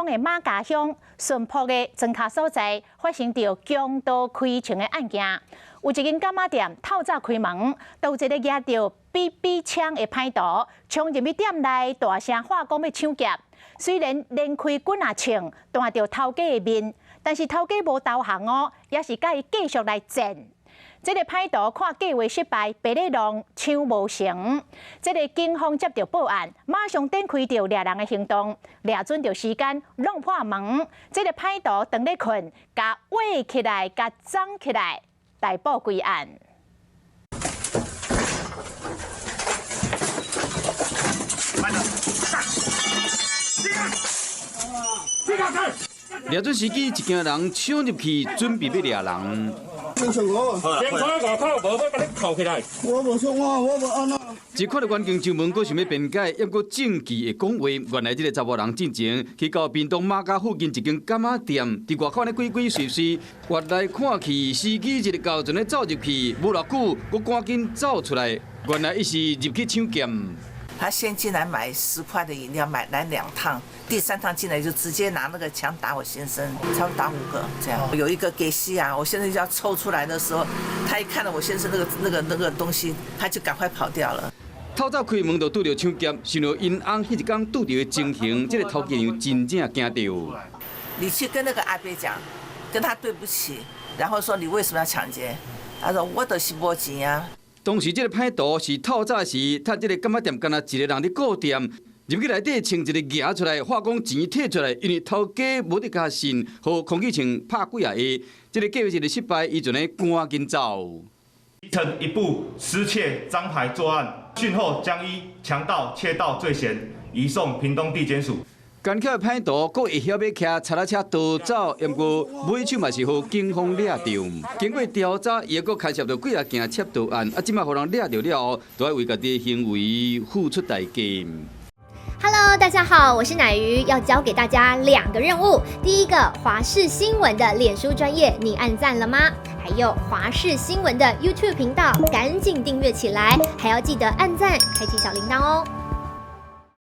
的馬家鄉順埔的莊跤所在，發生著強盜開槍的案件。有一間柑仔店透早開門，就有一个舉著 BB 槍的歹徒，衝入去店內，大聲喊講欲搶劫。雖然連開幾若槍，彈著頭家的面，但是頭家無投降哦，猶是共伊繼續來戰。這个歹徒看計劃失敗，白咧浪搶無成。這个警方接著報案，馬上展開著掠人的行動，掠準著時間，弄破門。這个歹徒當咧睏，共挖起來，共綁起來，逮捕歸案。掠準時機，一行人衝入去，準備欲掠人。一看著關境上門，閣想欲辯解，猶閣證據會講話。原來這个查某人進前去到屏東馬家附近一間柑仔店，佇外口咧鬼鬼祟祟，原來看去司機一个猴陣咧走入去，無偌久，閣趕緊走出來，原來伊是入去搶劫。他先進來買10塊的飲料，買來兩趟，第三趟進來就直接拿那個槍打我先生，差不多打五個這樣。有一個給戲啊，我現在就要抽出來的時候，他一看到我先生那個東西，他就趕快跑掉了。透早開門就拄著搶劫，想著𪜶翁彼一工拄著的情形，這个頭家娘真正驚著。你去跟那個阿伯講，跟他對不起，然後說你為什麼要搶劫？他說我就是無錢啊。當時這个歹徒是透早時，趁這个柑仔店干焦一个人佇顧店，入去內底穿一个夾出來，喊講錢提出來，因為頭家無咧共信，予空氣槍拍幾仔下，這个計劃一个失敗，伊就呢趕緊走。曾一部失竊贓牌作案，訊後將依強盜竊盜罪嫌移送屏東地檢署。奸巧的歹徒，閣會曉欲騎腳踏車逃走，毋過尾手嘛是予警方掠著。經過調查，伊閣牽涉著幾仔件竊盜案，啊，這擺予人掠著了後，都愛為家己的行為付出代價。 Hello，大家好，我是乃瑜，要教給大家兩個任務。第一個，華視新聞的臉書專頁，你按讚了嗎？還有華視新聞的 YouTube 頻道，趕緊訂閱起來，還要記得按讚，開啟小鈴鐺哦。